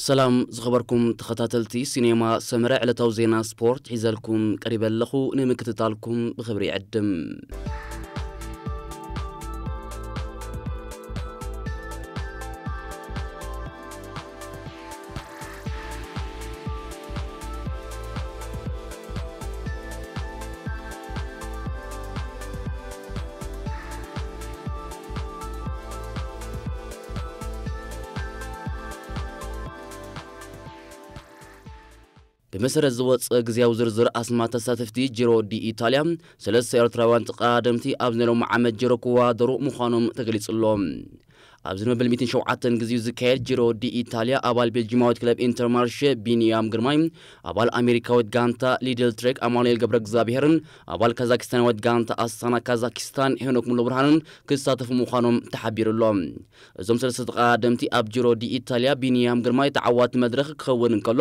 ሰላም ዝኸበርኩም ተኸታተልቲ ሲኔማ ሰመረ፣ ዕለታዊ ዜና ስፖርት ሒዘልኩም ቀሪበ ኣለኹ። ንምክትታልኩም ብኽብሪ ይዕድም። ብመሰረት ዝወፀ ግዜያዊ ዝርዝር ኣስማት ተሳተፍቲ ጂሮ ዲ ኢታልያ፣ ሰለስተ ኤርትራውያን ተቐዳደምቲ ኣብ ናይ ሎሚ ዓመት ጂሮ ክወዳደሩ ምዃኖም ተገሊጹ ኣሎ። ኣብዚ ንመበል ሚእትን ሸውዓተን ግዜኡ ዝካየድ ጂሮ ዲ ኢታልያ፣ ኣባል ቤልጂማዊት ክለብ ኢንተርማርሼ ቢንያም ግርማይ፣ ኣባል ኣሜሪካዊት ጋንታ ሊድል ትሬክ ኣማኑኤል ገብረ እግዚኣብሄርን ኣባል ካዛኪስታናዊት ጋንታ ኣስታና ካዛኪስታን ሄኖክ ሙሉብርሃንን ክሳተፉ ምዃኖም ተሓቢሩ ኣሎ። እዞም ሰለስተ ተቐዳደምቲ ኣብ ጂሮ ዲ ኢታልያ፣ ቢንያም ግርማይ ተዓዋቲ መድረኽ ክኸውን እንከሎ፣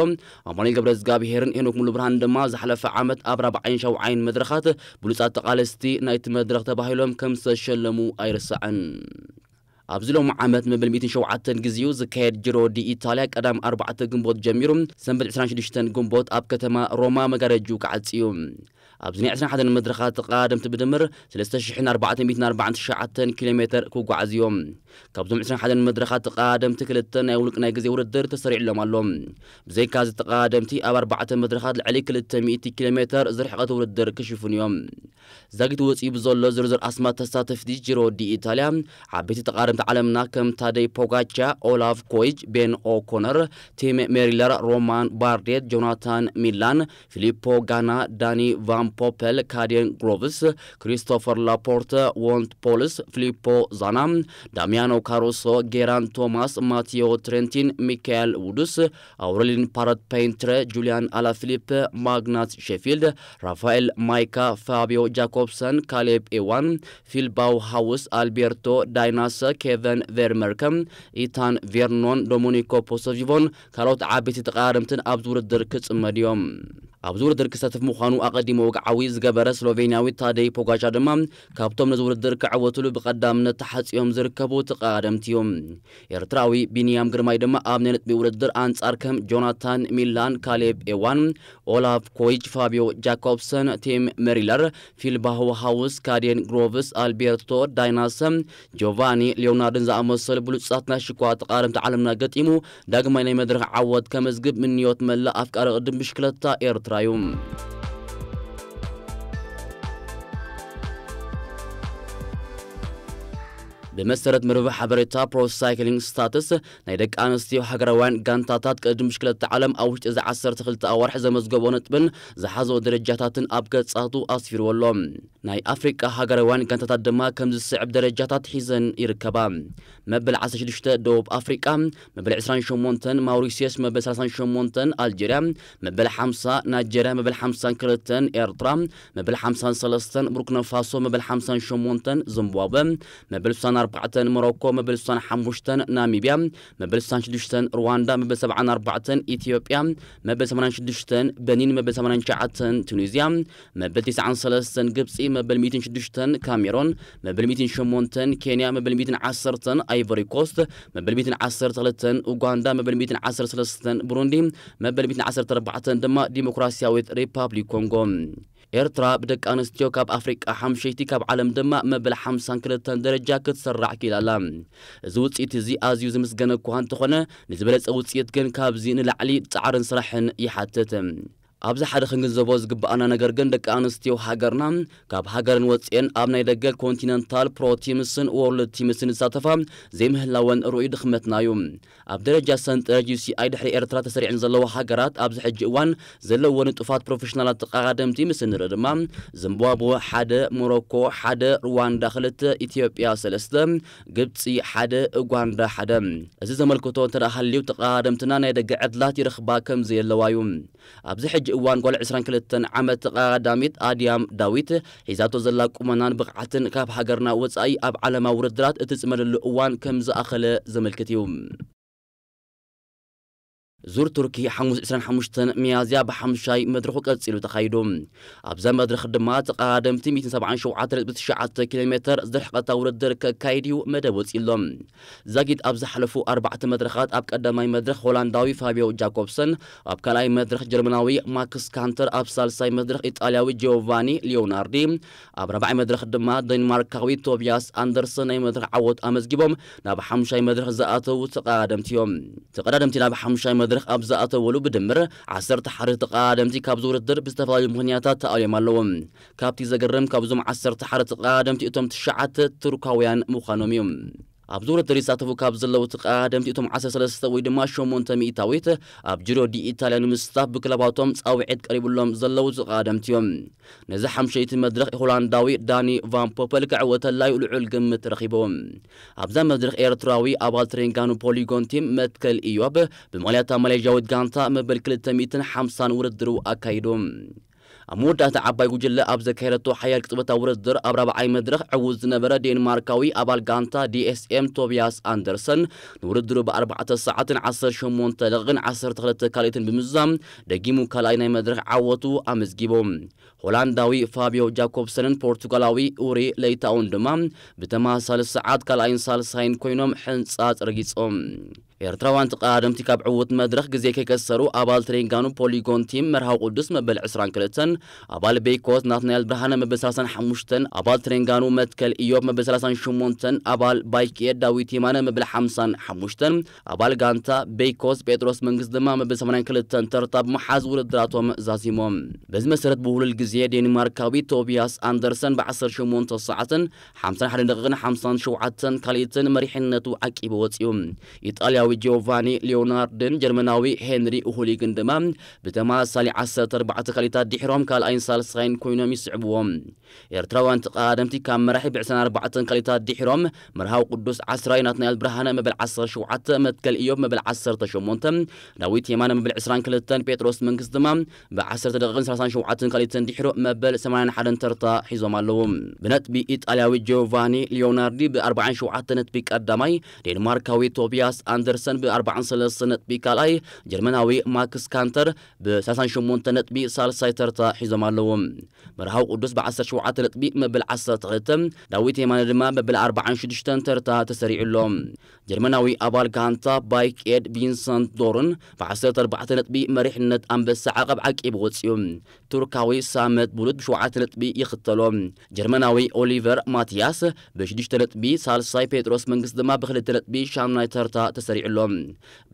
ኣማኑኤል ገብረ እግዚኣብሄርን ሄኖክ ሙሉብርሃን ድማ ዝሓለፈ ዓመት ኣብ ራብዓይን ሻውዓይን መድረኻት ብሉጻት ተቓለስቲ ናይቲ መድረኽ ተባሂሎም ከም ዝተሸለሙ ኣይርሳዕን። ኣብዚ ሎሚ ዓመት መበል ሚእትን ሸውዓተን ግዜኡ ዝካየድ ጂሮ ዲ ኢታልያ ቀዳም ኣርባዕተ ግንቦት ጀሚሩ ሰንበት ዕስራን ሽዱሽተን ግንቦት ኣብ ከተማ ሮማ መጋረጅኡ ክዓጽ እዩ። ኣብዚ ናይ ዕስራን ሓደን መድረኻት ተቐዳደምቲ ብድምር ሰለስተ ሽሕን ኣርባዕተ ሚእትን ኣርባዓን ትሽዓተን ኪሎ ሜተር ክጓዓዙ እዮም። ካብዞም ዕስራን ሓደን መድረኻት ተቐዳደምቲ ክልተ ናይ ውልቂ ናይ ግዜ ውድድር ተሰሪዕሎም ኣሎ። ብዘይካ እዚ ተቐዳደምቲ ኣብ ኣርባዕተ መድረኻት ልዕሊ ክልተ ሚእቲ ኪሎ ሜተር ዝርሕቐት ውድድር ክሽፍኑ እዮም። ዛጊት ወፂኡ ብዘሎ ዝርዝር ኣስማት ተሳተፍቲ ጂሮ ዲ ኢታልያ፣ ዓበይቲ ተቐዳደምቲ ዓለምና ከም ታደይ ፖጋቻ፣ ኦላፍ ኮይጅ፣ ቤን ኦኮነር፣ ቲም ሜሪለር፣ ሮማን ባርዴት፣ ጆናታን ሚላን፣ ፊሊፖ ጋና፣ ዳኒ ቫን ፖፐል፣ ካዴን ግሮቭስ፣ ክሪስቶፈር ላፖርተ፣ ዎንት ፖልስ፣ ፊሊፖ ዛና፣ ዳሚያኖ ካሩሶ፣ ጌራን ቶማስ፣ ማቲዮ ትሬንቲን፣ ሚካኤል ውዱስ፣ ኣውረሊን ፓረት ፔንትረ፣ ጁሊያን ኣላፊሊፕ፣ ማግናስ ሼፊልድ፣ ራፋኤል ማይካ፣ ፋቢዮ ጃኮብሰን፣ ካሌብ ኤዋን፣ ፊል ባውሃውስ፣ ኣልቤርቶ ዳይናሰ፣ ኬቨን ቬርመርከ፣ ኢታን ቬርኖን፣ ዶሚኒኮ ፖሶቪቮን ካልኦት ዓበይቲ ተቐዳደምትን ኣብዚ ውድድር ክጽመድ እዮም። ኣብዚ ውድድር ክሳተፍ ምዃኑ ኣቐዲሙ ወግዓዊ ዝገበረ ስሎቬንያዊ ታደይ ፖጋቻ ድማ ካብቶም ነዚ ውድድር ክዕወትሉ ብቐዳምነት ተሓጽዮም ዝርከቡ ተቐዳደምቲ እዩ። ኤርትራዊ ቢንያም ግርማይ ድማ ኣብ ናይ ነጥቢ ውድድር ኣንጻር ከም ጆናታን ሚላን፣ ካሌብ ኤዋን፣ ኦላፍ ኮይጅ፣ ፋቢዮ ጃኮብሰን፣ ቲም ሜሪለር፣ ፊል ባውሃውስ፣ ካዴን ግሮቭስ፣ ኣልቤርቶ ዳይናሰ፣ ጆቫኒ ሊዮናርድን ዝኣመሰሉ ብሉጻት ናይ ሽኳ ተቓረምቲ ዓለምና ገጢሙ ዳግማይ ናይ መድረኽ ዓወት ከመዝግብ ምንዮት መላእ ኣፍቃሪ ቅድም ብሽክለታ ኤርትራ እዩ። ብመሰረት መርበብ ሓበሬታ ፕሮ ሳይክሊንግ ስታትስ፣ ናይ ደቂ ኣንስትዮ ሃገራውያን ጋንታታት ቅድም ብሽክለታ ዓለም ኣብ ውሽጢ እዚ ዓሰርተ ክልተ ኣዋርሕ ዘመዝገቦ ነጥብን ዝሓዞ ደረጃታትን ኣብ ገጻቱ ኣስፊርዎ ኣሎ። ናይ ኣፍሪቃ ሃገራውያን ጋንታታት ድማ ከምዚ ዝስዕብ ደረጃታት ሒዘን ይርከባ። መበል ዓሰርተ ሽዱሽተ ደቡብ ኣፍሪቃ፣ መበል ዕስራን ሸሞንተን ማውሪስየስ፣ መበል ሰላሳን ሸሞንተን ኣልጀርያ፣ መበል ሓምሳ ናይጀርያ፣ መበል ሓምሳን ክልተን ኤርትራ፣ መበል ሓምሳን ሰለስተን ቡርኪና ፋሶ፣ መበል ሓምሳን ሸሞንተን ዚምባብወ፣ መበል ስሳን ኣርባዕተን ሞሮኮ፣ መበል ስሳን ሓሙሽተን ናሚብያ፣ መበል ስሳን ሽዱሽተን ሩዋንዳ፣ መበል ሰብዓን ኣርባዕተን ኢትዮጵያ፣ መበል ሰማንያን ሽዱሽተን በኒን፣ መበል ሰማንያን ትሽዓተን ቱኒዝያ፣ መበል ትስዓን ሰለስተን ግብጺ፣ መበል ሚእትን ሽዱሽተን ካሜሮን፣ መበል ሚእትን ሸሞንተን ኬንያ፣ መበል ሚእትን ዓሰርተን ኣይቮሪ ኮስት፣ መበል ሚእትን ዓሰርተ ክልተን ኡጋንዳ፣ መበል ሚእትን ዓሰርተ ሰለስተን ብሩንዲ፣ መበል ሚእትን ዓሰርተ ኣርባዕተን ድማ ዲሞክራሲያዊት ሪፓብሊክ ኮንጎ። ኤርትራ ብደቂ ኣንስትዮ ካብ ኣፍሪቃ ሓምሸይቲ፣ ካብ ዓለም ድማ መበል ሓምሳን ክልተን ደረጃ ክትሰራዕ ክኢላ ኣላ። እዚ ውጽኢት እዚ ኣዝዩ ዝምስገነ እኳ እንተኾነ፣ ንዝበለጸ ውጽኢት ግን ካብዚ ንላዕሊ ጻዕርን ስራሕን ይሓትት። ኣብዚ ሓደ ክንግንዘቦ ዝግብኣና ነገር ግን፣ ደቂ ኣንስትዮ ሃገርና ካብ ሃገረን ወጺኤን ኣብ ናይ ደገ ኮንቲነንታል ፕሮ ቲምስን ወርልድ ቲምስን ዝሳተፋ ዘይምህላወን ርኡይ ድኽመትና እዩ። ኣብ ደረጃ ሰንጠረዥ ዩ ሲ ኣይ ድሕሪ ኤርትራ ተሰሪዐን ዘለዋ ሃገራት ኣብዚ ሕጂ እዋን ዘለዎ ንጡፋት ፕሮፌሽናላት ተቐዳደምቲ ምስ እንርኢ ድማ፣ ዚምባብወ ሓደ፣ ሞሮኮ ሓደ፣ ሩዋንዳ ክልተ፣ ኢትዮጵያ ሰለስተ፣ ግብጺ ሓደ፣ ኡጋንዳ ሓደ። እዚ ዘመልክቶ እንተ ደኣ ሃልዩ፣ ተቐዳደምትና ናይ ደገ ዕድላት ይረኽባ ከም ዘየለዋ እዩ። ኣብዚ ሕጂ እዋን ጓል ዕስራን ክልተን ዓመት ተቐዳዳሚት ኣድያም ዳዊት ሒዛቶ ዘላ ቁመናን ብቕዓትን ካብ ሃገርና ወጻኢ ኣብ ዓለማዊ ውድድራት እትጽመደሉ እዋን ከም ዝኣኸለ ዘመልክት እዩ። ዙር ቱርኪ ሓሙስ ዕስራን ሓሙሽተን ሚያዝያ ብሓምሻይ መድረኹ ቀጺሉ ተኻይዱ። ኣብዛ መድረኽ ድማ ተቐዳደምቲ ሚእትን ሰብዓን ሸውዓተ ነጥቢ ትሽዓተ ኪሎ ሜተር ዝርሕቐታ ውድድር ከካይድ እዩ መደብ ወጺእሎም። ዛጊት ኣብ ዝሓለፉ ኣርባዕተ መድረኻት ኣብ ቀዳማይ መድረኽ ሆላንዳዊ ፋቢዮ ጃኮብሰን፣ ኣብ ካልኣይ መድረኽ ጀርመናዊ ማክስ ካንተር፣ ኣብ ሳልሳይ መድረኽ ኢጣልያዊ ጂዮቫኒ ሊዮናርዲ፣ ኣብ ራብዓይ መድረኽ ድማ ዴንማርካዊ ቶቢያስ ኣንደርሰን ናይ መድረኽ ዓወት ኣመዝጊቦም ናብ ሓሙሻይ መድረኽ ዝኣተዉ ተቐዳደምቲ እዮም። ተቐዳደምቲ ናብ ሓሙሻይ መድረኽ ኣብ ዝኣተወሉ ብድምር ዓሰርተ ሓደ ተቐዳደምቲ ካብዚ ውድድር ብዝተፈላለዩ ምኽንያታት ተኣልዮም ኣለዉ። ካብቲ ዘገርም ካብዞም ዓሰርተ ሓደ ተቐዳደምቲ እቶም ትሽዓተ ቱርካውያን ምዃኖም እዩ። ኣብዚ ውድድር ይሳተፉ ካብ ዘለዉ ተቐዳደምቲ እቶም ዓሰርተ ሰለስተ ወይ ድማ ሸሞንተ ሚእታዊት ኣብ ጅሮ ዲ ኢታልያ ንምስታፍ ብክለባቶም ጻውዒት ቀሪብሎም ዘለዉ ተቐዳደምቲ እዮም። ነዚ ሓምሸይቲ መድረኽ ሆላንዳዊ ዳኒ ቫን ፖፐል ክዕወተላ እዩ ልዑል ግምት ረኺቡ። ኣብዛ መድረኽ ኤርትራዊ ኣባል ትሬንጋኑ ፖሊጎን ቲም መትከል ኢዮብ ብመለያ ማሌዥያዊት ጋንታ መበል ክልተ ሚእትን ሓምሳን ውድድሩ ኣካይዱ። ኣብ መወዳእታ ዓባይ ጉጅለ ኣብ ዘካየደቶ ሓያል ቅጽበታዊ ውድድር ኣብ ራብዓይ መድረኽ ዕዉት ዝነበረ ዴንማርካዊ ኣባል ጋንታ ዲ ኤስ ኤም ቶቢያስ ኣንደርሰን ንውድድሩ ብኣርባዕተ ሰዓትን ዓሰርተ ሸሞንተ ደቂቕን ዓሰርተ ክልተ ካልኢትን ብምዝዛም ደጊሙ ካልኣይ ናይ መድረኽ ዓወቱ ኣመዝጊቡ። ሆላንዳዊ ፋቢዮ ጃኮብሰንን ፖርቱጋላዊ ኡሪ ለይታኡን ድማ ብተመሳሳሊ ሰዓት ካልኣይን ሳልሳይን ኮይኖም ሕንጻጽ ረጊጾም። ኤርትራውያን ተቐዳደምቲ ካብ ዕዉት መድረኽ ግዜ ከይከሰሩ ኣባል ትሬንጋኑ ፖሊጎን ቲም መርሃዊ ቅዱስ መበል ዕስራን ክልተን፣ ኣባል ቤይኮስ ናትናኤል ብርሃነ መበል ሰላሳን ሓሙሽተን፣ ኣባል ትሬንጋኑ መትከል ኢዮብ መበል ሰላሳን ሸሞንተን፣ ኣባል ባይክኤድ ዳዊት የማነ መበል ሓምሳን ሓሙሽተን፣ ኣባል ጋንታ ቤይኮስ ጴጥሮስ መንግስት ድማ መበል ሰማንያን ክልተን ተርታ ብምሓዝ ውድድራቶም ዛዚሞም። በዚ መሰረት ብውህሉል ግዜ ዴንማርካዊ ቶቢያስ ኣንደርሰን ብዓሰርተ ሸሞንተ ሰዓትን ሓምሳን ሓደን ደቂቕን ሓምሳን ሸውዓተን ካልኢትን መሪሕነቱ ዓቂቡ ወጺኡ። ኢጣልያዊ ጂዮቫኒ ሊዮናርድን ጀርመናዊ ሄንሪ ሁሊግን ድማ ብተመሳሳሊ ዓሰርተ ኣርባዕተ ካልኢታት ድሒሮም ካልኣይን ሳልሳይን ኮይኖም ይስዕብዎም። ኤርትራውያን ተቐዳደምቲ ካብ መራሒ ብዕስራን ኣርባዕተን ካልኢታት ድሒሮም መርሃዊ ቅዱስ ዓስራይ ናትናኤል ብርሃነ መበል ዓሰርተ ሸውዓተ መትከል ኢዮብ መበል ዓሰርተ ሸሞንተ ዳዊት የማነ መበል ዕስራን ክልተን ጴጥሮስ መንግስት ድማ ብዓሰርተ ደቂቕን ሰላሳን ሸውዓተን ካልኢትን ድሒሩ መበል ሰማንያን ሓደን ተርታ ሒዞም ኣለዉ። ብነጥቢ ኢጣልያዊ ጂዮቫኒ ሊዮናርዲ ብኣርባዓን ሸውዓተ ነጥቢ ቀዳማይ፣ ዴንማርካዊ ቶቢያስ ኣንደርሰን ብኣርባዓን ሰለስተ ነጥቢ ካልኣይ፣ ጀርመናዊ ማክስ ካንተር ብሰላሳን ሸሞንተ ነጥቢ ሳልሳይ ተርታ ሒዞም ኣለዉ። መርሃዊ ቅዱስ ብዓሰርተ ሸውዓተ ነጥቢ መበል ዓሰርተ ክልተ፣ ዳዊት የማነ ድማ መበል ኣርባዓን ሽዱሽተን ተርታ ተሰሪዑ ኣሎ። ጀርመናዊ ኣባል ጋንታ ባይክ ኤድ ቪንሰንት ዶርን ብዓሰርተ ኣርባዕተ ነጥቢ መሪሕነት ኣንበሳ ዓቐብ ዓቂቡ ወጺኡ። ቱርካዊ ሳመት ቡሉት ብሸውዓተ ነጥቢ ይኽተሎ። ጀርመናዊ ኦሊቨር ማቲያስ ብሽዱሽተ ነጥቢ ሳልሳይ፣ ጴጥሮስ መንግስት ድማ ብኽልተ ነጥቢ ሻምናይ ተርታ ተሰሪዑ ኣሎ።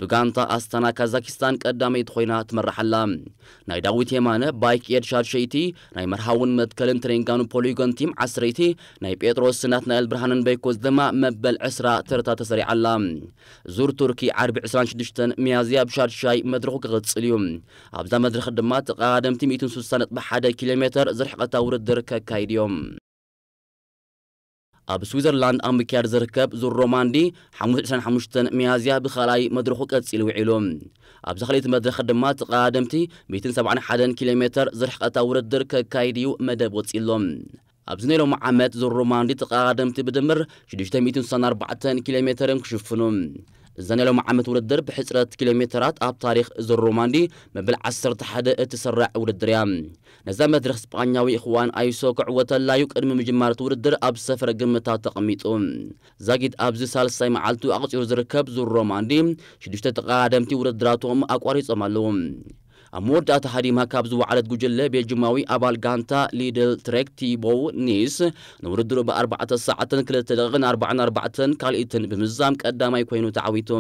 ብጋንታ ኣስታና ካዛኪስታን ቀዳመይቲ ኮይና ትመርሕ ኣላ። ናይ ዳዊት የማነ ባይክ ኤድ ሻድሸይቲ፣ ናይ መርሃውን መትከልን ትሬንጋኑ ፖሊጎን ቲም ዓስረይቲ፣ ናይ ጴጥሮስ ናትናኤል ብርሃንን በይኮስ ድማ መበል ዕስራ ተርታ ተሰሪዓ ኣላ። ዙር ቱርኪ ዓርቢ ዕስራን ሽዱሽተን ሚያዝያ ብሻድሻይ መድረኹ ክቕጽል እዩ። ኣብዛ መድረኽ ድማ ተቐዳደምቲ ሚእትን ስሳን ነጥቢ ሓደ ኪሎ ሜተር ዝርሕቐታ ውድድር ከካይድ እዮም። ኣብ ስዊዘርላንድ ኣብ ምክያድ ዝርከብ ዙር ሮማንዲ ሓሙስ ዕስራን ሓሙሽተን ሚያዝያ ብኻልኣይ መድረኹ ቀጺሉ ውዒሉ። ኣብዛ ካልኣይቲ መድረኽ ድማ ተቐዳደምቲ ሚእትን ሰብዓን ሓደን ኪሎ ሜተር ዝርሕቐታ ውድድር ከካይድ እዩ መደብ ወጺሎም። ኣብዚ ናይ ሎሚ ዓመት ዙር ሮማንዲ ተቐዳደምቲ ብድምር ሽዱሽተ ሚእትን ስሳን ኣርባዕተን ኪሎ ሜተር እዮም ክሽፍኑ። እዛ ናይ ሎሚ ዓመት ውድድር ብሕጽረት ኪሎ ሜተራት ኣብ ታሪኽ ዙር ሮማንዲ መበል ዓሰርተ ሓደ እትስራዕ ውድድር እያ። ነዛ መድረኽ ስጳኛዊ ኹዋን ኣይሶ ክዕወተላ እዩ ቅድሚ ምጅማር እቲ ውድድር ኣብ ዝሰፈረ ግምታት ተቐሚጡ። ዛጊት ኣብዚ ሳልሳይ መዓልቱ ኣቕጺሩ ዝርከብ ዙር ሮማንዲ ሽዱሽተ ተቐዳደምቲ ውድድራቶም ኣቋሪጾም ኣለዉ። ኣብ መወዳእታ ሃዲማ ካብ ዝወዓለት ጉጅለ ቤልጅማዊ ኣባል ጋንታ ሊድል ትሬክ ቲቦው ኒስ ንውድድሩ ብኣርባዕተ ሰዓትን ክልተ ደቂቕን ኣርባዓን ኣርባዕተን ካልኢትን ብምዝዛም ቀዳማይ ኮይኑ ተዓዊቱ።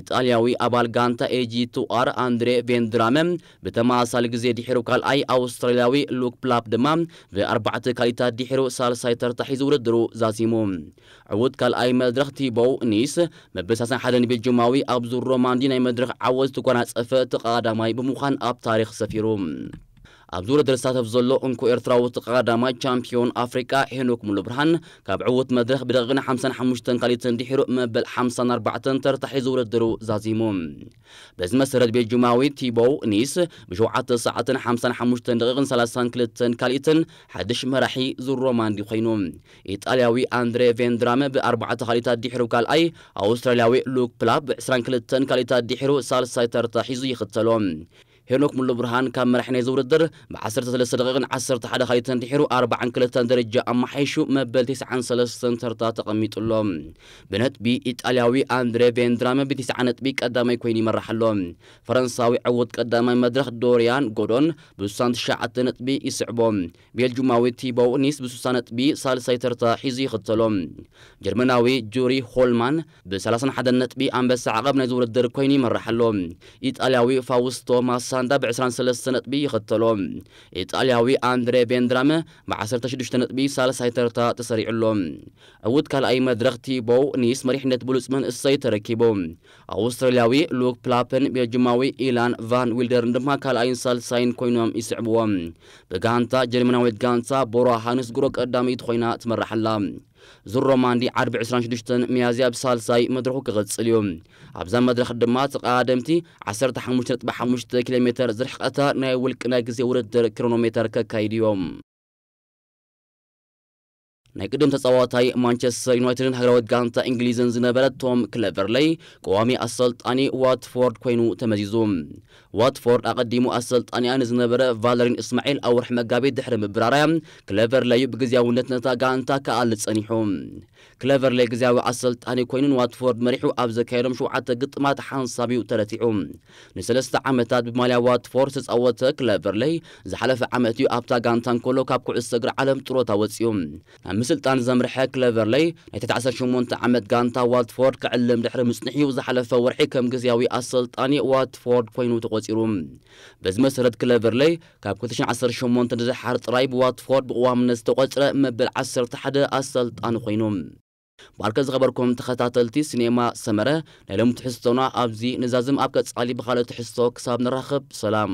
ኢጣልያዊ ኣባል ጋንታ ኤጂ ቱ ኣር ኣንድሬ ቬንድራመ ብተመሳሳሊ ግዜ ድሒሩ ካልኣይ፣ ኣውስትራልያዊ ሉክ ፕላፕ ድማ ብኣርባዕተ ካልኢታት ድሒሩ ሳልሳይ ተርታ ሒዙ ውድድሩ ዛዚሙ። ዕዉት ካልኣይ መድረኽ ቲቦው ኒስ መበል ሰላሳን ሓደን ቤልጅማዊ ኣብ ዙር ሮማንዲ ናይ መድረኽ ዓወት ዝተጎናጸፈ ተቐዳማይ ብምዃን ኣብ ታሪኽ ሰፊሩ። ኣብዚ ውድድር ዝሳተፍ ዘሎ እንኮ ኤርትራዊ እቲ ቀዳማይ ቻምፒዮን ኣፍሪቃ ሄኖክ ሙሉ ብርሃን፣ ካብ ዕዉት መድረኽ ብደቂቕን ሓምሳን ሓሙሽተን ካልኢትን ድሒሩ መበል ሓምሳን ኣርባዕተን ተርታ ሒዙ ውድድሩ ዛዚሙ። በዚ መሰረት ቤልጅማዊ ቲቦው ኒስ ብሸውዓተ ሰዓትን ሓምሳን ሓሙሽተን ደቂቕን ሰላሳን ክልተን ካልኢትን ሓድሽ መራሒ ዙር ሮማንዲ ኮይኑ። ኢጣልያዊ ኣንድሬ ቬንድራመ ብኣርባዕተ ካልኢታት ድሒሩ ካልኣይ፣ ኣውስትራልያዊ ሉክ ፕላፕ ብዕስራን ክልተን ካልኢታት ድሒሩ ሳልሳይ ተርታ ሒዙ ይኽተሎ። ሄኖክ ሙሉ ብርሃን ካብ መራሒ ናይዚ ውድድር ብዓሰርተ ሰለስተ ደቂቕን ዓሰርተ ሓደ ካልኢትን ድሒሩ ኣርባዓን ክልተን ደረጃ ኣመሓይሹ መበል ተስዓን ሰለስተን ተርታ ተቐሚጡ ኣሎ። ብነጥቢ ኢጣልያዊ ኣንድሬ ቬንድራመ ብተስዓ ነጥቢ ቀዳማይ ኮይኑ ይመርሕ ኣሎ። ፈረንሳዊ ዕዉት ቀዳማይ መድረኽ ዶርያን ጎዶን ብስሳን ትሽዓተ ነጥቢ ይስዕቦ። ቤልጁማዊ ቲቦው ኒስ ብስሳ ነጥቢ ሳልሳይ ተርታ ሒዙ ይኽተሎ። ጀርመናዊ ጁሪ ሆልማን ብሰላሳን ሓደን ነጥቢ ኣንበሳ ዓቐብ ናይዚ ውድድር ኮይኑ ይመርሕ ኣሎ። ኢጣልያዊ ፋውስቶ ማሳንዳ ብዕስራን ሰለስተ ነጥቢ ይኽተሎ። ኢጣልያዊ ኣንድሬ ቬንድራመ ብዓሰርተ ሽዱሽተ ነጥቢ ሳልሳይ ተርታ ተሰሪዑ ኣሎ። ዕዉት ካልኣይ መድረኽ ቲቦው ኒስ መሪሕነት ብሉጽ መንእሰይ ተረኪቡ። ኣውስትራልያዊ ሉክ ፕላፕን ቤልጅማዊ ኢላን ቫን ዊልደርን ድማ ካልኣይን ሳልሳይን ኮይኖም ይስዕብዎም። ብጋንታ ጀርመናዊት ጋንታ ቦሮ ሃንስግሮ ቀዳመይቲ ኮይና ትመርሕ ኣላ። ዙር ሮማንዲ ዓርቢ ዕስራን ሽዱሽተን ሚያዝያ ብሳልሳይ መድረኹ ክቕጽል እዩ። ኣብዛ መድረኽ ድማ ተቐዳደምቲ ዓሰርተ ሓሙሽተ ነጥቢ ሓሙሽተ ኪሎ ሜተር ዝርሕቐታ ናይ ውልቂ ናይ ግዜ ውድድር ክሮኖሜተር ከካይዱ እዮም። ናይ ቅድም ተጻዋታይ ማንቸስተር ዩናይትድን ሃገራዊት ጋንታ እንግሊዝን ዝነበረ ቶም ክለቨርለይ ቀዋሚ ኣሰልጣኒ ዋትፎርድ ኮይኑ ተመዚዙ። ዋትፎርድ ኣቐዲሙ ኣሰልጣኒኣ ንዝነበረ ቫለሪን እስማዒል ኣብ ወርሒ መጋቢት ድሕሪ ምብራራያ፣ ክለቨርለይ ብግዜያውነት ነታ ጋንታ ክኣሊ ጸኒሑ። ክለቨርለይ ግዜያዊ ኣሰልጣኒ ኮይኑ ንዋትፎርድ መሪሑ ኣብ ዘካየዶም ሸውዓተ ግጥማት ሓንሳብ እዩ ተረቲዑ። ንሰለስተ ዓመታት ብማልያ ዋትፎርድ ዝተጻወተ ክለቨርለይ ዝሓለፈ ዓመት እዩ ኣብታ ጋንታ እንከሎ ካብ ኩዕሶ እግሪ ዓለም ጥሮታ ወጺኡ። ናብ ምስልጣን ዘምርሐ ክለቨርለይ ናይ ትሕቲ ዓሰርተ ሸሞንተ ዓመት ጋንታ ዋትፎርድ ክዕልም ድሕሪ ምጽንሕ እዩ ዝሓለፈ ወርሒ ከም ግዜያዊ ኣሰልጣኒ ዋትፎርድ ኮይኑ ተቖጺሩ። በዚ መሰረት ክለቨርለይ ካብ ክልተ ሽሕን ዓሰርተ ሸሞንተን ንደሓር ጥራይ ብዋትፎርድ ብቕዋምነት ዝተቖጽረ መበል ዓሰርተ ሓደ ኣሰልጣኒ ኮይኑ። ብኣርከ ዝኸበርኩም ተኸታተልቲ ሲኔማ ሰመረ፣ ናይ ሎሚ ትሕዝቶና ኣብዚ ንዛዝም። ኣብ ቀጻሊ ብኻልእ ትሕዝቶ ክሳብ ንራኸብ ሰላም።